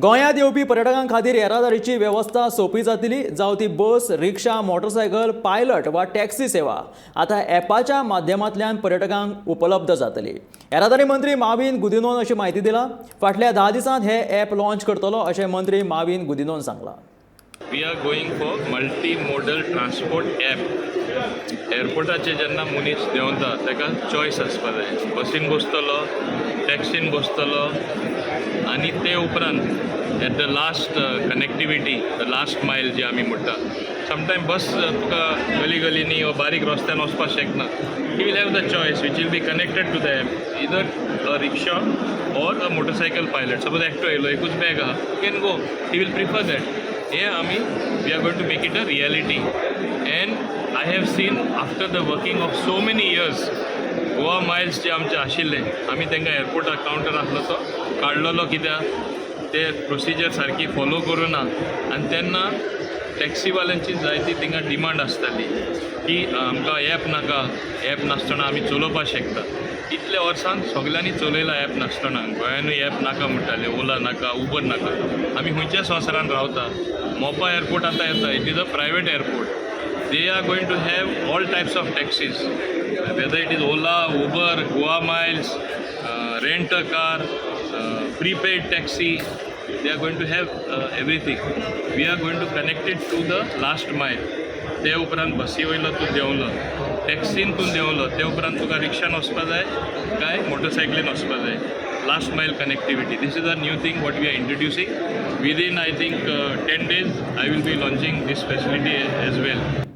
गोंयांत येवपी पर्यटकां खातीर येरादारीची वेवस्था सोंपी जातली. जावं ती बस, रिक्षा, मोटरसायकल, पायलट वा टॅक्सी सेवा आतां ॲपाच्या माध्यमांतल्यान पर्यटकांक उपलब्ध जातली. येरादारी मंत्री माविन गुदिन्होन अशी म्हायती दिला. फाटल्या 10 दिसांत हे ॲप लॉन्च करतलो अशें मंत्री माविन गुदिन्होन सांगलां. We are going for multi modal transport app. एअरपोर्टाचेर जेन्ना मनीस देंवता, ताका चॉयस आसपा जाय. बसीन बसतलो, टॅक्सीन बसतलो आनी ते उपरांत at the last connectivity, the last mile जी आमी म्हणटा. समटायम बस तुका गली गलींनी वा बारीक रस्त्यान वचपाक शकना. He will have the choice which will be connected to the app, either a rickshaw or a motorcycle pilot. Suppose एकटो येयलो, एकूच बॅग आहा, can go, he will prefer that. हे आमी we are going to make it a reality. And I have seen, after the working of so many years, Goa Miles जे आमचे आशिल्ले, आमी तांकां एअरपोर्टार कावंटर आसलो तो काडलेलो, कित्याक ते प्रोसिजर सारकी फॉलो करूं ना. आनी तेन्ना टॅक्सीवाल्यांची जायती थिंगा डिमांड आसताली की आमकां एप नाका, एप नासतना आमी चलोवपाक शकता. इतल्या वर्सान सगल्यांनी चलयला एप नासतना. गोंयानूय एप नाका म्हणटाले, ओला नाका, उबर नाका. आमी खंयच्या संवसारान रावता? मोपा एअरपोर्ट आतां येता. It is a private airport. They are going to have all types of taxis, whether it is Ola, Uber, Goa Miles, rent a car, prepaid taxi. They are going to have everything. We are going to connect it to the last mile. ते उपरांत बसी वयलो तूं देंवलो, टॅक्सीन तूं देंवलो, ते उपरांत तुका रिक्षान वचपा जाय काय मोटरसायकलीन वचपा जाय, last mile connectivity. This is a new thing what we are introducing. Within, I think, 10 days I will be launching this facility as well.